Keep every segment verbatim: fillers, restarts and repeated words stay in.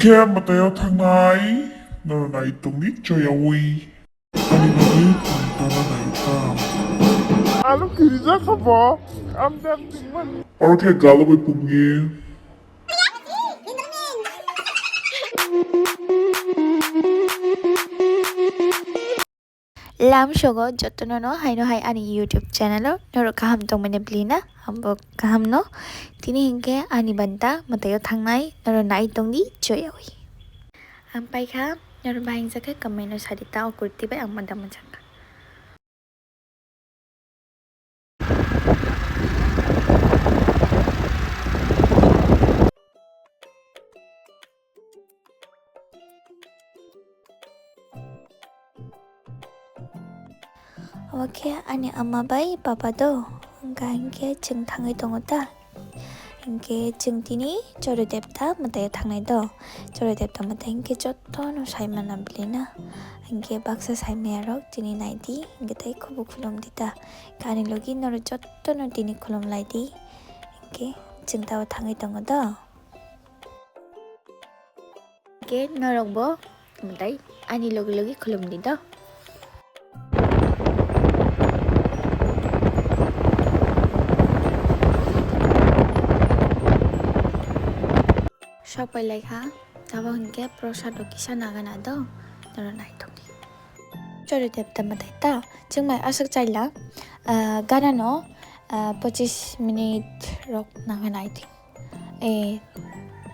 Khe mwtaio thangnai, norok nai tongdi choyaui. Ani bagwi tongtana nai ta. Alo kirijak kha bo, amjak tingmani. Oro khe galo bai pungni. Lam sogo jotono no haino hai ani YouTube channel o norok kaham tongmani bwlwi na, hambo kaham no. Tini hinkhe ani banta mwtaio thangnai, norok nai tongdi choyaui. Ang paikha, norok bahai wngjakhe comment o sadi ta, o kurti bai ang mada manjakha. Obo khe ani ama bai papa do, wngkha hinkhe chwng thangwi tongo ta. Hinkhe chwng tini Chorodev ta mwtaio thangnai do. Chorodev ta mwtai hinkhe jotono saimana bwlwi na. Hinkhe baksa saimaya rok tini naidi, hinkhe tei khubu khulumdi ta. Ani logi norok jotono tini khulum laidi. Hinkhe chwng tao thangwi tongo do. Hinkhe norok bo mwtai ani logi logi khulumdi do. Sok pai lai kha, tabo hinkhe prosad rok kisa nagana do, norok naithokdi. Chorodev ta mwtai ta, chwng mai aswk chaila, ah, gana no, ah, pochis minute rok nangkha nai thik. Eh,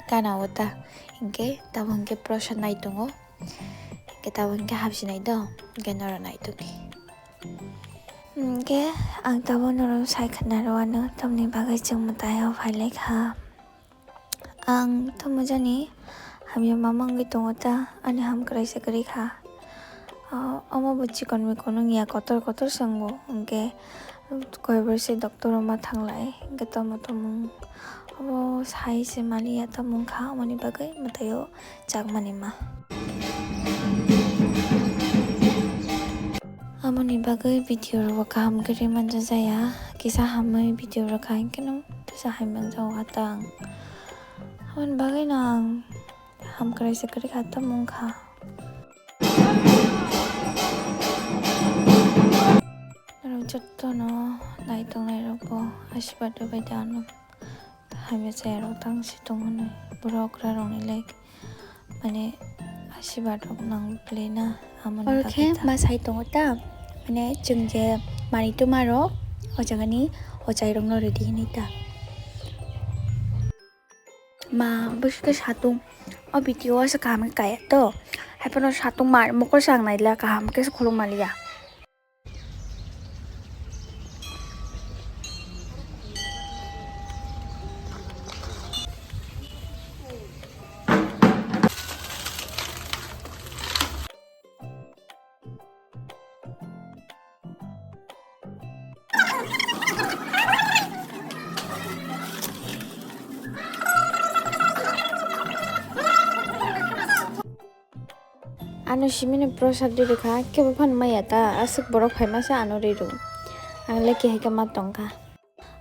gana o ta, hinkhe tabo hinkhe prosad nai tongo, hinkhe tabo hinkhe hapsi nai do, hinkhe norok nai tongdi. Hinkhe ang tabo norok sai khna rw ano, tamni bagwi chwng mwtai o phai lai kha. Ang tamo jani hamya mama wngwi tongo ta, ani ham kwraisa kwrwi kha. O, omo bo chikon mikon wngya, kotor kotor se wngo, hinkhe koi bar se doctor o ma thanglai, hinkhe tamo tamo obo sai se maliya, tamo wngkha, omoni bagwi mwtaio chakmani ma. Amoni bagwi video rok kaham kwrwi manja jaya, kisa hamwi video rok kaham khe no tesa hamya jago atang. Aboni bagwi no ang ham kwraisa kwrwi kha tamo wngkha. Norok jotono naitongnai rokbo asibad rwbai da ano. Hamya chaya rok tang si tong hwnwi borok rok ni like mane asibad rok nang bwlwi na amoni bagwi ta. Oro khe ma sai tongo ta, mane chwng je manwi tuma rok o jaga ni ochai rok no rwdi hinwi ta. Ma bwswk khe satung o video o se kaham khe kaya to, hai phano satung ma mokol se ang naila kaham khe se khulum maliya. Ano simini prosad ri rwkha, kebo phan maya ta, aswk borok phaima se ano ri rw. Ang le kehai khe ma tongkha.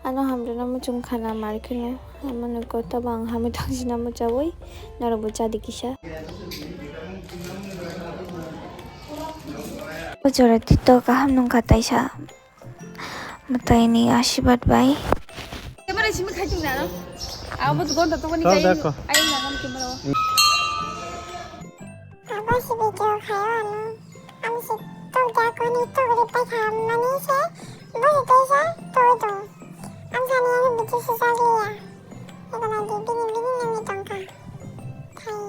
Ano hamrwna muchung khana mar kheno, amoni kotabo ang hamwi thangsina muchawi, norokbo chadi kisa. O jora tito kaham nungkha taisa. Mwtaini asibad bai. Camera simi khai tung naro. Abo to gonta to kani kai. Ayang na camera. Abo si video khayo ano. Am si to da koni to re pai kha mani se. Bo si to sa to do. Am sani ano video se sa liya. Ego na di bini bini nami tongka. Khai.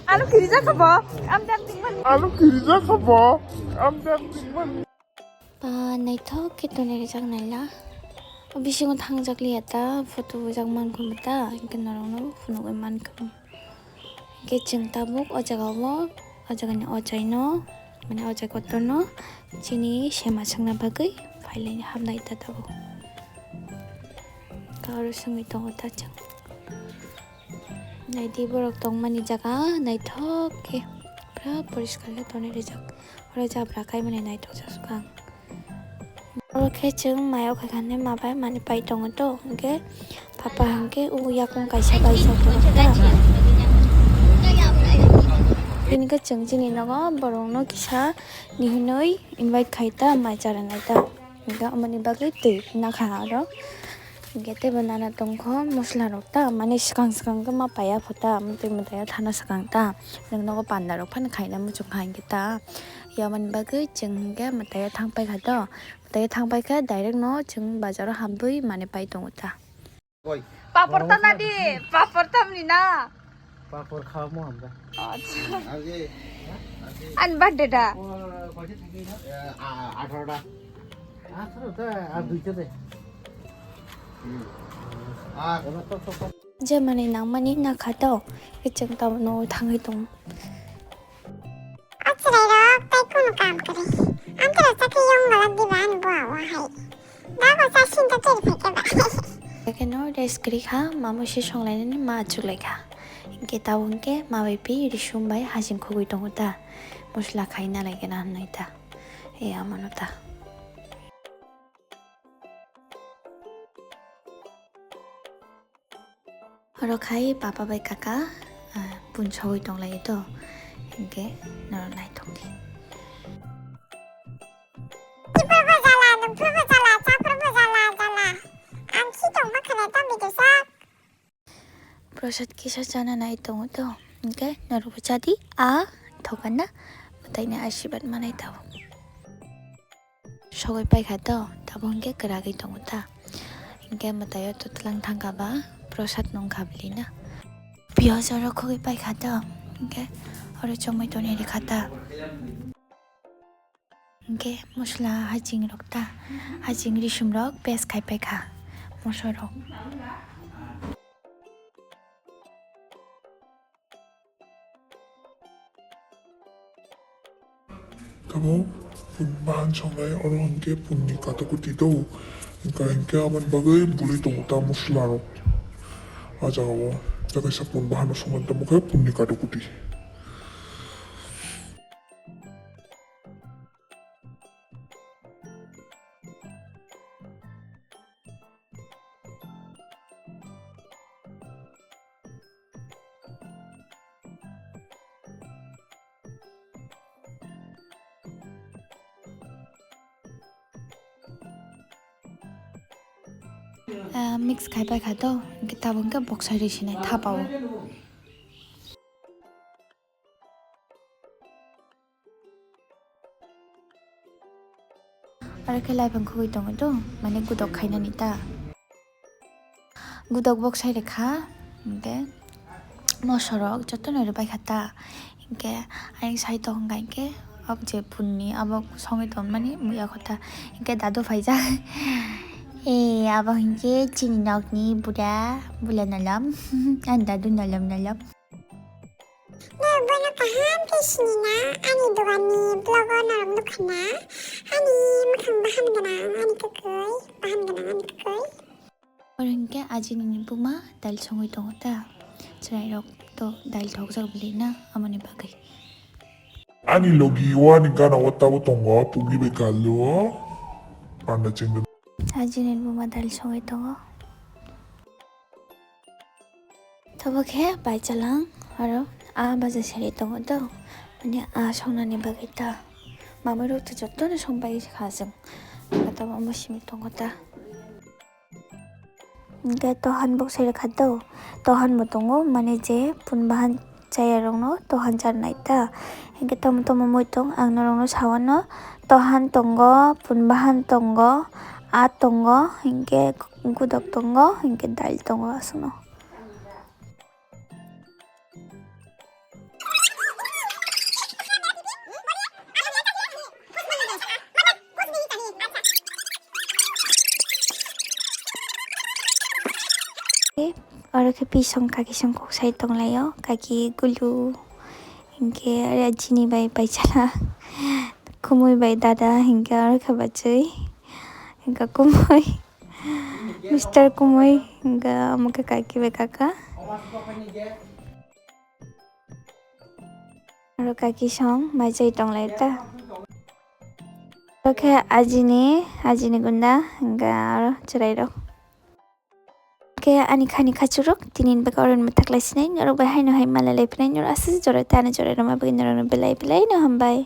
Ano kirijak kha bo? Amjak tingmani. Ano kirijak kha bo? Amjak tingmani. Ba naithok khe tonwi rijak naila. O bisingo thangjak liya ta, photo bujak mankha ta, hwnkhe norokno phunugwi mankha. Hwnkhe chwng tabuk o jaga o, o jagani ochaino, mane ochai kotorno chini sema swngna bagwi phailai hamlai ta tabuk. Khe oro swngwi tongo ta chwng. Naidi borok tongmani jaga naithok khe pura poriskar khe tonwi rijak. Oro jabra kaimani naithok jasukha ang. Oro khe chwng mayo khaikha hwnwi ma bai manwi pai tongo to, hwnkhe papa hwnkhe o yakung kaisa baijak borok ta. Bini khe chwng chini nogo borokno kisa ni hwnwi invite khai ta mai charanai ta. Hwnkhe aboni bagwi twi nakha oro. Hwnkhe teibo nana tongkho mosola rok ta, mane swkang swkang khe ma paiya pho ta, amtwi mwtaio thana swkang ta, nwng nogo panda rok phano khaina muchung kha hwnkhe ta. Yamani bagwi chwng hwnkhe mwtaio thang paikha to, mwtaio thang paikha direct no chwng bazaro habwi mane pai tongo ta. Papor ta nadi, papor tamni na. Papor khamo hamda. Acha. Ani birthday da. Atharo ta, ar duita de. Je mani nangmani nakha to, khe chwng tamo no thangwi tong. O chwrairok tai kunu kam kwrwi. Amtwrwk chakhe yong golak diba ani bua o hai. Dago cha sinta cheri phaikhe ba. Ekheno rest kwrwi kha, mamo se songlainani ma achuklaikha. Hinkhe tabuk hinkhe ma bai pi risum bai hajing khugwi tongo ta. Mosola khaina laikhe na hwnwi ta. E amano ta. Oro khai papa bai kaka, ah, pun sogwi tonglaio to, hinkhe norok naithok di. Tipurbo jala, nungthurbo jala, chapurbo jala, jala. Ang si tongma khwlai tong bidi sak. Prosad kisa chana nai tongo to, hinkhe norokbo chadi, a thokarna mwtaini asirwad manai tabuk. Sogwi paikha to, tabuk hinkhe kwragwi tongo ta. Hinkhe mwtaio to twlang thangkha ba, prosad nungkha bwlwino. Piyaj oro khogwi paikha to, hinkhe oro chomwi tonwi rikha ta. Hinkhe mosola haching rok ta, haching risum rok paste khai paikha, moso rok. Tabuk pun bahan songnai, oro hinkhe punni katokuti do. Hinkhe, hinkhe aboni bagwi bwlwi tongo ta mosola rok. A jagao tei kaisa pun bahan rok songmani tamo khe punni katokuti. Ah, mix khai paikha to, hinkhe tabuk hinkhe boksai rwi sinai thapao. Aro khe laibang khugwi tongo to, mane gudok khainani ta. Gudok boksai rwkha, hinkhe mosorok jotono rwbaikha ta. Hinkhe ayang sai tongo hinkhe ok je punni abo songwi tongmani muya kotha. Hinkhe dadu phaijak. E abo hinkhe chini nokni bura, bula nolom, ani dadu nolom nolom. Norok boino kaham khe sinina, ani doganni vlog-o norok nukha na, ani mwkhang bahan gwnang, ani kwkwi bahan gwnang, ani kwkwi. Oro hinkhe ajini ni buma dail songwi tongo ta, chwrairok to dail thokjak bwlwi na, amoni bagwi. Ani logi o ani gana o tabo tongo, pugri bai kal o, panda chengda. Ajini ni buma dail songwi tongo. Tobo khe baichalang aro a baja seri tongo to, mane a songnani bagwi ta. Mamui rok to jotono song pai kha chwng, tobo omo simi tongo ta. Hinkhe tohan boksai rwkha to, tohan bo tongo, mane je pun bahan chaya rokno tohan charnai ta. Hinkhe tamo tamo muitung ang norokno sawano, tohan tongo, pun bahan tongo, a tongo, hinkhe gudok tongo, hinkhe dail tongo aswkno. Oro khe pisong kaki song kok sai tonglaio, kaki gulu, hinkhe oro jini bai paichala kumui bai dada, hinkhe oro khe bachwi, hinkhe kumui. Mister Kumui, hinkhe omo khe kaki bai kaka. Oro kaki song mai chai tonglai ta. Oro khe ajini, ajini gunda, hingkhe aro chwrairok. Khe ani khani khachukrok tini bwkha oro mwthaklai sinai, norok bai haino hai malai lai phinai, norok aswk jora tei ani jora rwma bagwi norokno belai belai no hambai.